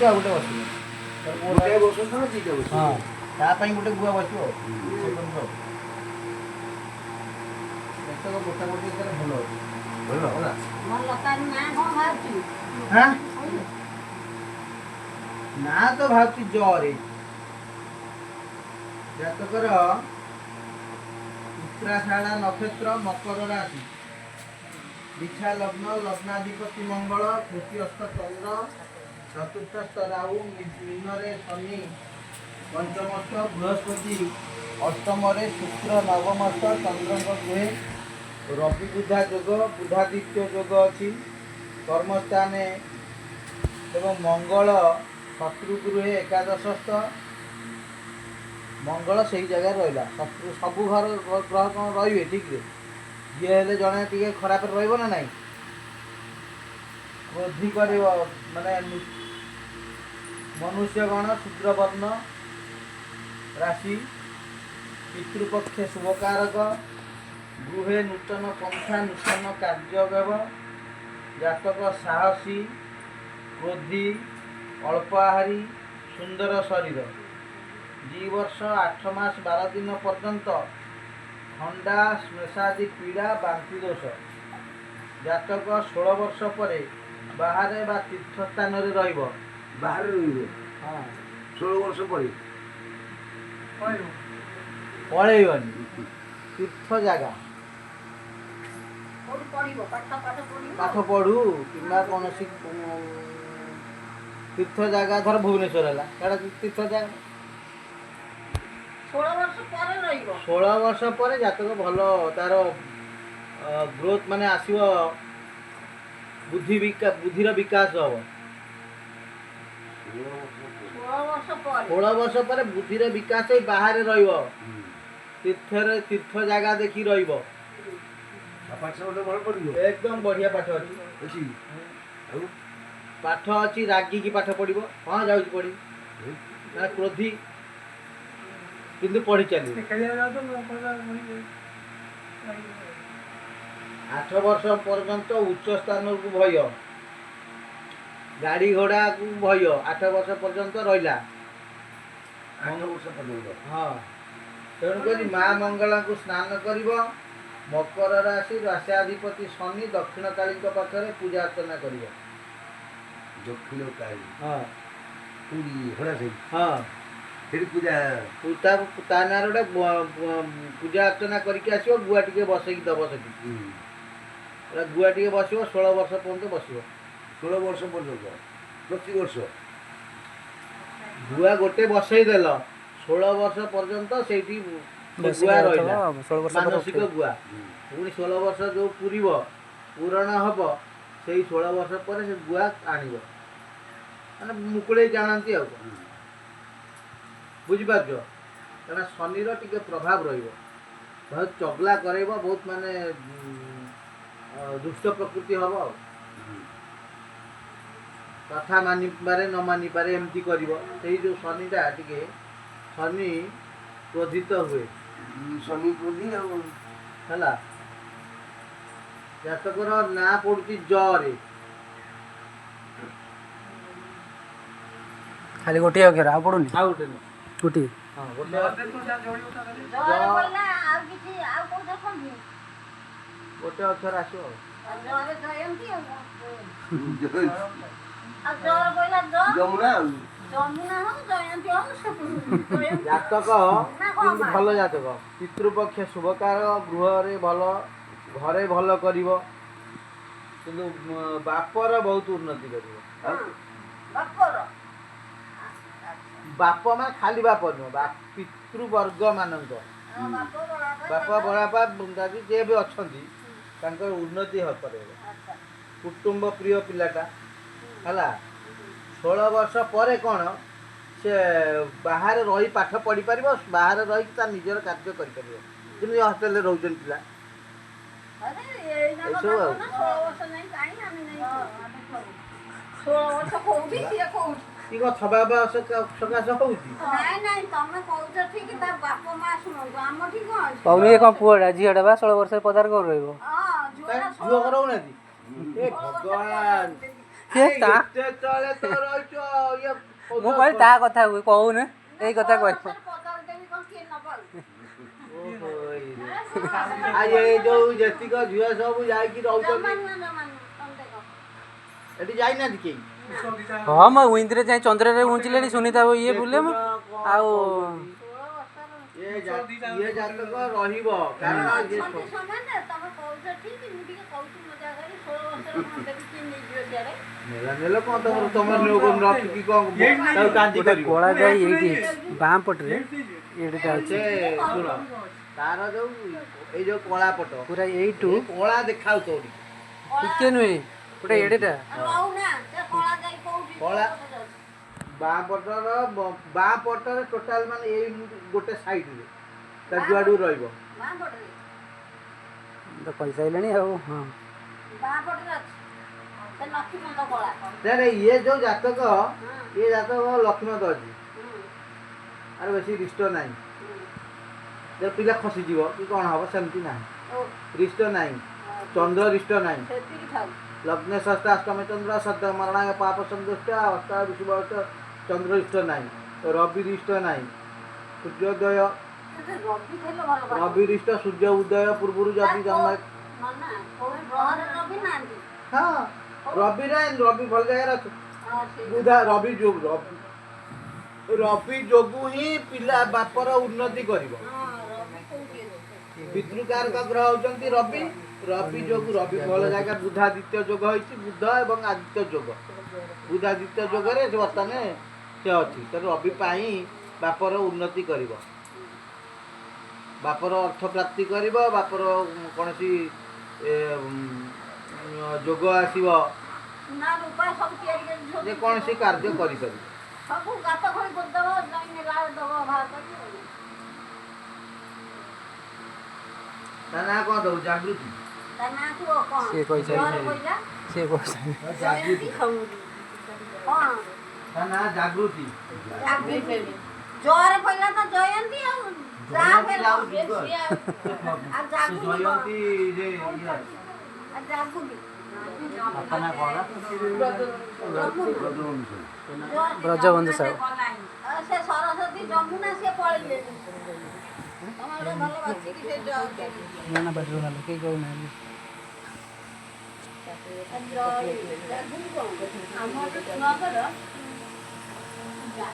ଆଉ ଗୋଟେ ବସିବ। ଗୋଟାଏ ବସନ୍ତ ନା 2ଟା ବସିବ? ହଁ, ତା ପାଇଁ ଗୋଟେ ଗୁଆ ବସିବ ଆଉ। ସେପର୍ଯ୍ୟନ୍ତ ଆଉ। ଜାତକ ମୋଟାମୋଟି ତାର ଭଲ ଅଛି। ଭଲ। ହେଲା। ଭଲ। ତାର ନାଁ କଣ ବାହାରୁଛି? ହଁ, ନା ତ ବାହାରୁଛି ଜରେ। ଜାତକର ଉତ୍ତରାଷାଢ଼ା ନକ୍ଷତ୍ର, ମକର ରାଶି, ବିଛା ଲଗ୍ନ, ଲଗ୍ନାଧିପତି ମଙ୍ଗଳ, ତୃତୀୟସ୍ଥ ଚନ୍ଦ୍ର, ଚତୁର୍ଥସ୍ଥ ରାହୁ, ମୀନରେ ଶନି, ପଞ୍ଚମସ୍ଥ ବୃହସ୍ପତି, ଅଷ୍ଟମରେ ଶୁକ୍ର, ନବମସ୍ଥ ଚନ୍ଦ୍ରଙ୍କ ଗୃହେ ରବି ବୁଧା ଯୋଗ, ବୁଧାଦିତ୍ୟ ଯୋଗ ଅଛି କର୍ମସ୍ଥାନେ ଏବଂ ମଙ୍ଗଳ ଶତ୍ରୁ ଗୃହେ ଏକାଦଶସ୍ଥ। ମଙ୍ଗଳ ସେଇ ଜାଗାରେ ରହିଲା। ଶତ୍ରୁ ସବୁ ଘର ଗ୍ରହ କ'ଣ ରହିବେ ଠିକରେ? ଯିଏ ହେଲେ ଜଣେ ଟିକେ ଖରାପରେ ରହିବ ନା ନାହିଁ? କ୍ରୋଧି କରିବ, ମାନେ ମନୁଷ୍ୟଗଣ, ଶୂଦ୍ରବର୍ଣ୍ଣ ରାଶି, ପିତୃପକ୍ଷେ ଶୁଭକାରକ, ଗୃହେ ନୂତନ ପନ୍ଥା, ନୂତନ କାର୍ଯ୍ୟ ହେବ। ଜାତକ ସାହସୀ, କ୍ରୋଧୀ, ଅଳ୍ପ ଆହାରୀ, ସୁନ୍ଦର ଶରୀର। 2 ବର୍ଷ 8 ମାସ 12 ଦିନ ପର୍ଯ୍ୟନ୍ତ ଥଣ୍ଡା, ଶ୍ମେଷାଦି ପୀଡ଼ା, ବାନ୍ତି ଦୋଷ। ଜାତକ 16 ବର୍ଷ ପରେ ବାହାରେ ବା ତୀର୍ଥ ସ୍ଥାନରେ ରହିବ। ବାହାରେ ରହିବ? ହଁ। 16 ବର୍ଷ ପରେ? ପଳେଇବନି, ତୀର୍ଥ ଜାଗା। କୋଉଠି ପଢିବ? ପାଠ ପାଠ ପଢିବ। ପାଠ ପଢୁ କିମ୍ବା କୌଣସି ତୀର୍ଥ ଜାଗା, ଧର ଭୁବନେଶ୍ୱର ହେଲା, ସେଟା ତୀର୍ଥ ଜାଗା। 16 ବର୍ଷ ପରେ ରହିବ? 16 ବର୍ଷ ପରେ ଜାତକ ଭଲ, ତାର ଗ୍ରୋଥ ମାନେ ଆସିବ, ବୁଦ୍ଧିର ବିକାଶ ହବ। 16 ବର୍ଷ ପରେ? 16 ବର୍ଷ ପରେ ବୁଦ୍ଧିର ବିକାଶ ହେଇ ବାହାରେ ରହିବ, ତୀର୍ଥରେ, ତୀର୍ଥ ଜାଗା ଦେଖି ରହିବ। ଆଉ ପାଠ ଗୋଟେ ଭଲ ପଢିବ? ଏକଦମ ବଢିଆ ପାଠ ଅଛି। ଅଛି ଆଉ? ପାଠ ଅଛି, ରାଗିକି ପାଠ ପଢିବ। ହଁ, ଯାଉଛି ପଢି, ମାନେ କ୍ରୋଧୀ, କିନ୍ତୁ ପଢି ଚାଲିବ। 8 ବର୍ଷ ପର୍ଯ୍ୟନ୍ତ ଉଚ୍ଚ ସ୍ଥାନକୁ ଭୟ, ଗାଡ଼ି ଘୋଡ଼ାକୁ ଭୟ। 8 ବର୍ଷ ପର୍ଯ୍ୟନ୍ତ ରହିଲା। 8 ବର୍ଷ ପର୍ଯ୍ୟନ୍ତ? ହଁ। ତେଣୁକରି ମା ମଙ୍ଗଳାଙ୍କୁ ସ୍ନାନ କରିବ। ମକର ରାଶି, ରାଶ୍ୟାଧିପତି ଶନି, ଦକ୍ଷିଣ କାଳୀଙ୍କ ପାଖରେ ପୂଜା ଅର୍ଚ୍ଚନା କରିବ। ଦକ୍ଷିଣ କାଳୀ? ହଁ। କୋଉଠି, ଘୋଡ଼ା ସାହି? ହଁ। ସେଠି ପୂଜା? ତା ନାଁରେ ଗୋଟେ ପୂଜା ଅର୍ଚ୍ଚନା କରିକି ଆସିବ। ଗୁଆ ଟିକେ ବସେଇକି ଦବ ସେଠି। ଗୋଟେ ଗୁଆ ଟିକେ ବସିବ, 16 ବର୍ଷ ପର୍ଯ୍ୟନ୍ତ ବସିବ। 16 ବର୍ଷ ପର୍ଯ୍ୟନ୍ତ ପ୍ରତିବର୍ଷ? ଗୁଆ ଗୋଟେ ବସେଇ ଦେଲ, 16 ବର୍ଷ ପର୍ଯ୍ୟନ୍ତ ସେଇଠି ସେ ବସିକି ଗୁଆ ଆଉଥିବ ରହିଲା। ଆଉ 16 ବର୍ଷ ପରେ ମାନସିକ ଉଠେଇବ। ଗୁଆ। ପୁଣି 16 ବର୍ଷ ଯୋଉ ପୁରିବ, ପୂରଣ ହବ, ସେଇ 16 ବର୍ଷ ପରେ ସେ ଗୁଆ ଆଣିବ, ମାନେ ମୁକୁଳେଇକି ଆଣନ୍ତି ଆଉ କଣ। ବୁଝିପାରୁଛ? କାରଣ ଶନିର ଟିକେ ପ୍ରଭାବ ରହିବ, ବହୁତ ଚଗଲା କରେଇବ, ବହୁତ ମାନେ ଦୁଷ୍ଟ ପ୍ରକୃତି ହବ ଆଉ କଥା ମାନିପାରେ ନ ମାନିପାରେ, ଏମିତି କରିବ। ସେଇ ଯୋଉ ଶନିଟା ଟିକେ, ଶନି କ୍ରୋଧିତ ହୁଏ। ଶନି କ୍ରୋଧୀ ଆଉ। ହେଲା। ଜାତକର ନାଁ ପଡୁଛି ଜରେ। ଖାଲି ଗୋଟିଏ ଅକ୍ଷର, ଆଉ ପଡୁନି? ଆଉ ଗୋଟେ ନୁହଁ। ଗୋଟିଏ? ହଁ, ଗୋଟେ। ଜରେ ପଡିଲା, ଆଉ କିଛି ଆଉ କୋଉଠି ଦେଖନ୍ତୁ। ଗୋଟେ ଅକ୍ଷର ଆସିବ ଆଉ। ଆଉ ଜରେ ଜୟନ୍ତୀ ଆଉ କଣ? ଆଉ ଜର ପଇଲା ଜ ଯମୁନା ଆଉ। ଯମୁନା ହଉ, ଜୟନ୍ତୀ ହଉ, ସବୁ ଜୟନ୍ତୀ। ଜାତକ ନା କଣ କିନ୍ତୁ ମା? ଭଲ ଜାତକ। ପିତୃପକ୍ଷ ଶୁଭକାର, ଗୃହରେ ଭଲ, ଘରେ ଭଲ କରିବ, କିନ୍ତୁ ବାପର ବହୁତ ଉନ୍ନତି କରିବ। ହଁ, ବାପର। ବାପ ମାନେ ଖାଲି ବାପ ନୁହଁ, ପିତୃବର୍ଗ ମାନଙ୍କ ହଁ, ବାପ, ବଡ଼ବାପା, ବାପ, ଦାଦା। ବଡ଼ବାପା, ଦାଦି ଯିଏ ବି ଅଛନ୍ତି, ତାଙ୍କର ଉନ୍ନତି କରେଇବ। କୁଟୁମ୍ବ ପ୍ରିୟ ପିଲାଟା। ହେଲା। 16 ବର୍ଷ ପରେ କ'ଣ ସେ ବାହାରେ ରହି ପାଠ ପଢ଼ିପାରିବ, ବାହାରେ ରହିକି ତା ନିଜର କାର୍ଯ୍ୟ କରିପାରିବ, ଯେମିତି ହଷ୍ଟେଲରେ ରହୁଛନ୍ତି ପିଲା। ଆରେ, ଏଇନା ଏସବୁ କଥା ଆଉ। କହୁନା, 16 ବର୍ଷ ଯାଇ କାହିଁ ଆମେ ଯାଇ 16 ବର୍ଷ କୋଉଠି, ସିଏ କୋଉଠି? କି କ'ଣ ଥବା ସକାଶ ହଉଛି? ନାଇଁ ନାଇଁ, ତମେ କହୁଛ ଠିକ, ତା ବାପ ମା ଶୁଣନ୍ତୁ, ଆମଠି କଣ ଅଛି? କହୁନି, ଏ କ'ଣ ପୁଅଟା ଝିଅଟା ବା 16 ବର୍ଷରେ ପଦାରେ କ'ଣ ରହିବ? ହଁ, ଝିଅଟା କାଇଁ, ଝିଅ 16 ରହୁନାହାନ୍ତି? ଏ 16 ବର୍ଷ ଭଗବାନ! ସିଏ ତା ଏତେ ତଳେ ତ ରହିଛୁ ଆଉ ଇଏ ମୁଁ କହିଲି ତା କଥା ହୁଏ କହୁନି ଏଇ କଥା କହିବ। ପଚାରି ଦେବି କଣ କିଏ ନବ ଆଉ। ଓହୋ, ଏଇ ରେ। ଆଉ ଏ ଯୋଉ ଯେତିକ ଝିଅ ସବୁ ଯାଇକି ଜମା ରହୁଛନ୍ତି ନୁହେଁ, ଜମା ନୁହେଁ, ତମେ ଦେଖ। ଏଠି ଯାଇନାହାନ୍ତି କେହି। ହଁ ମ ୱିନ୍ଦରେ ଯାଇ ଚନ୍ଦ୍ରରେ ଉଞ୍ଚିଲେଣି ସୁନିତା ଇଏ ବୁଲେ ମୁଁ ଦେଖୁନ କଣ ଆଉ କହୁଛନ୍ତି। 16 ବର୍ଷର ଇଏ ଜାତକ ରହିବ କାରଣ ଇଏ ଅଛନ୍ତି ସମାନ, ତମେ କହୁଛ ଠିକ, ମୁଁ ଟିକେ କହୁଛି ମଜା କରି। 16 ବର୍ଷର କଣ ଦେବି, କିଏ ନେଇଯିବ ସିଆଡେ? ନେଲା ନେଲ କଣ ତମର ତମର ରଖିକି କଣ ତାକୁ କାନ୍ଦି ଗୋଟେ କରିବ? କଳା ଯାଇ ଏଇଠି ହେଇଛି ବାଁ ପଟରେ ଏଇଟା ଅଛି। ସେ ଶୁଣ, ତାର ଯୋଉ ଏଇ ଯୋଉ କଳା ପଟ ପୁରା ଏଇଠୁ ଏ କଳା ଦେଖାଉ ତୋରି ଟିକେ ନୁହେଁ ଗୋଟେ ଏଡେଟା। ରହୁନା ସେ କଳା ଯାଇ କୋଉଠି? କଳା। ବାଁ ପଟର ବାଁ ପଟରେ ଟୋଟାଲ ମାନେ ଏଇ ଗୋଟେ ସାଇଡରେ ତା ଯୁଆଡୁ ରହିବ। ବାଁ ପଟରେ। ତ କହିସାରିଲେଣି ଆଉ ହଁ। ବାଁ ପଟରେ ଅଛି ସେ ଲକ୍ଷ୍ମୀମନ୍ତ କଳା। ତାରେ ଇଏ ଯୋଉ ଜାତକ, ଇଏ ଜାତକ ଲକ୍ଷ୍ମୀମନ୍ତ ଅଛି। ଆରେ ବେଶୀ ରିଷ୍ଟ ନାହିଁ ଯେ ପିଲା ଖସିଯିବ କି କ'ଣ ହବ, ସେମିତି ନାହିଁ। ଓ। ରିଷ୍ଟ ନାହିଁ, ଚନ୍ଦ୍ର ରିଷ୍ଟ ନାହିଁ। ସେତିକି ଥାଉ। ଲଗ୍ନ ଷଷ୍ଠ ଅଷ୍ଟମ ଚନ୍ଦ୍ର ସଦ୍ୟ ମରଣାୟ ପାପ ସନ୍ତୁଷ୍ଟ ଅଷ୍ଟ ବିଷୁବ ଅଷ୍ଟ। ଚନ୍ଦ୍ର ରିଷ୍ଟ ନାହିଁ, ରବି ରିଷ୍ଟ ନାହିଁ, ସୂର୍ଯ୍ୟୋଦୟ ସେ ରବି ଥିଲେ ଭଲ ପାଠ। ରବି ରିଷ୍ଟ ସୂର୍ଯ୍ୟ ଉଦୟ ପୂର୍ବରୁ ଯଦି ଜନ୍ମ ନନା, କୋଉ ଗ୍ରହରେ ରବି ନାହାନ୍ତି? ହଁ, ରବିରେ ରବି ଭଲ ଜାଗାରେ ଅଛି। ହଁ, ସେ ବୁଧା ରବି ଯୋଗ, ରବି ଯୋଗୁ ହିଁ ପିଲା ବାପର ଉନ୍ନତି କରିବ। ହଁ, ରବି କୋଉଠି ଅଛି? ପିତୃକାରକ ଗ୍ରହ ହଉଛନ୍ତି ରବି। ରବି ଯୋଗୁ ରବି ଭଲ ଜାଗା, ବୁଧାଦିତ୍ୟ ଯୋଗ ହେଇଛି। ବୁଧ ଏବଂ ଆଦିତ୍ୟ ଯୋଗ, ବୁଧାଦିତ୍ୟ ଯୋଗରେ ସେ ବର୍ତ୍ତମାନ ସେ ଅଛି। ତେଣୁ ରବି ପାଇଁ ବାପର ଉନ୍ନତି କରିବ, ବାପର ଅର୍ଥ ପ୍ରାପ୍ତି କରିବ, ବାପର କୌଣସି ଯୋଗ ଆସିବ। ସୁନା ରୂପା ସବୁ ତିଆରି କରି ସବୁ ଯେକୌଣସି କାର୍ଯ୍ୟ କରିପାରିବ। ସବୁ ଗାତ ଖୋଳି କରିଦବ, ଜମି ନେଲା ଦବ ବାହାର କରି ଆଉ। ତା ନାଁ କ'ଣ ଦବୁ? ଜାଗୃତି। ତା ନାଁ କୁହ କଣ? ସିଏ କହିସାରିଲେଣି। ଜୟରେ ପଇଲା। ସିଏ କହିସାରିଲେଣି। ଜାଗୃତି। କଣ? ତା ନାଁ ଜାଗୃତି। ଜାଗୃତି। ଜୟରେ ପଇଲା ତ ଜୟନ୍ତୀ ଆଉ ଯାହା ଜୟନ୍ତୀ ଫେର ଆଉ ଯୁଗ। ଆଉ ସେ ଜାଗୃତି କଣ? ଜୟନ୍ତୀ ଯେ ଇଏ ଆଉ ଜାଗୃତି। ବାପା ନାଁ କ'ଣ? ବ୍ରଜବନ୍ଧୁ ସାହୁ। ବ୍ରଜବନ୍ଧୁ ସାହୁ। ଆଉ ସେ ସରସ୍ୱତୀ ଯମୁନା ସିଏ ପଳେଇଲେଣି। ତମେ ଗୋଟେ ଭଲ ବାଛିକି ସେ ନା ନା, ପାଟିରୁ ଭଲ କେହି କହୁନାହାନ୍ତି। ଜାଗୃତି କଣ? ଆମର ଛୁଆଙ୍କର